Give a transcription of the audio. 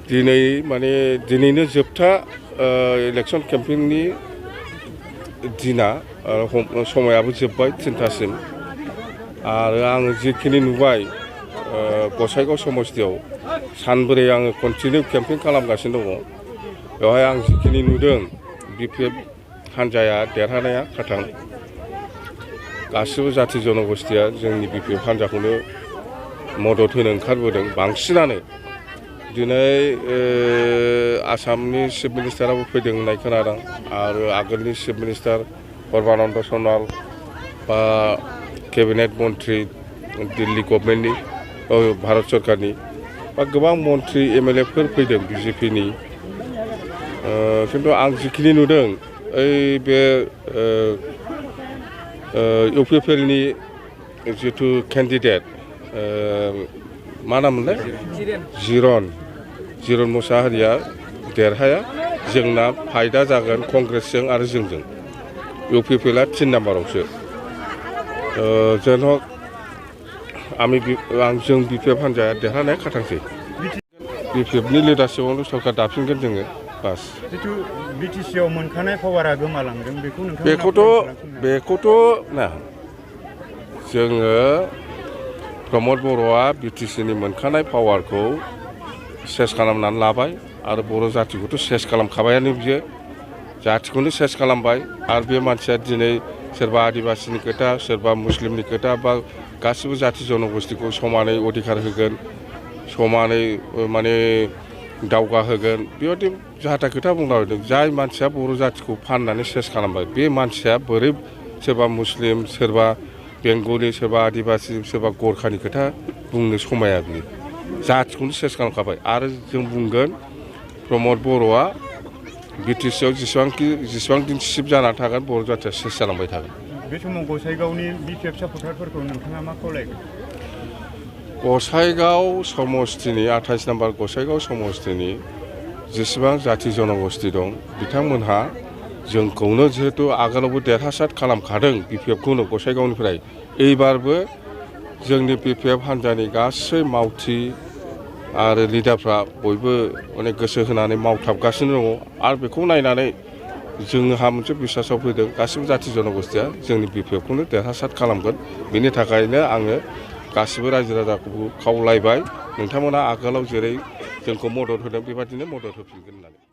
दिनै माने दिनैनो जोबथा इलेक्शन केम्पेइननि दिना समायाबो जोब्बाय 3टासिम आरो आङो जिखिनि नुबाय गसाइगाव समस्तियाव सानब्रै आङो कन्टिनिउ केम्पेइन खालामगासिनो दङ। बेवहाय आं जिखिनि नुदों बिपिएफ हान्जाया देरहानाया खाथां। गासिबो जाथि जनगोष्ठीया जोंनि बिपिएफ हान्जाखौनो मदद होनो ओंखारबोदों बांसिनानो। दिनै आसामनि चिफ मिनिस्टाराबो फैदों होननाय खोनादों आरो आगोलनि चिफ मिनिस्टार सर्बानन्द सन'वाल बा केबिनेट मन्त्रि दिल्ली गभर्नमेन्टनि भारत सरकारनि बा गोबां मन्त्रि एमएलएफोर फैदों बिजेपिनि। खिन्थु आं जिखिनि नुदों बे इउपिपिएलनि जिथु केन्डिडेट मा नाम मोनलाय जिरन मुसाहारिया देरहाया। जोंना फायदा जागोन कंग्रेसजों आरो जोंजों। इउपिपिएलआ 3 नाम्बारावसो। जेन' जों बिपिएफ हान्जाया देरहानाया खाथांसै। बिपिएफनि लिडारशिपआवनो सरकार दाफिनगोन जोङो बास। जिथु बिटिसिआव मोनखानाय पावारा गोमालांदों बेखौथ' ना जोङो प्रमद बर'आ बिटिसिनि मोनखानाय पावारखौ सेस खालामनानै लाबाय आरो बर' जाथिखौथ' सेस खालामखाबायानो बियो। जाथिखौनो सेस खालामबाय आरो बे मानसिया दिनै सोरबा आदिबासिनि खोथा सोरबा मुस्लिमनि खोथा बा गासिबो जाथि जनगोष्ठीखौ समानै अधिकार होगोन, समानै माने दावगा होगोन बेबायदि जाहाथा खोथा बुंलाबायदों। जाय मानसिया बर' जातिखौ फाननानै सेस खालामबाय बे मानसिया बोरै सोरबा मुस्लिम सोरबा बेंगलि सोरबा आदिबासि सोरबा गरखानि खोथा बुंनो समाया बियो। जातिखौनो सेस खालामखाबाय आरो जों बुंगोन प्रमद बर'आ बिटिसिआव जेसेबां दिन चिफ जानानै थागोन बर' जातिया सेस जालांबाय थागोन। बे समाव गसाइगावनि बिपिएफ सापर्टारफोरखौ नोंथाङा मा खावलायगोन? गसाइगाव समस्तिनि 28 नाम्बार गसाइगाव समस्तिनि जेसेबां जाथि जनगोष्ठी दं बिथांमोनहा जोंखौनो जिहेतु आगोलावबो देरहासार खालामखादों बिपिएफखौनो गसाइगावनिफ्राय। एबारबो जोंनि बिपिएफ हान्जानि गासै मावथि आरो लिडारफ्रा बयबो अनेक गोसो होनानै मावथाबगासिनो दङ आरो बेखौ नायनानै जोंहा मोनसे बिसासाव फैदों गासिबो जाथि जनगोष्ठीया जोंनि बिपिएफखौनो देरहासार खालामगोन। बेनि थाखायनो आङो गासिबो रायजो राजाखौ खावलायबाय नोंथांमोना आगोलाव जेरै जोंखौ मदद होदों बेबादिनो मदद होफिनगोन होननानै।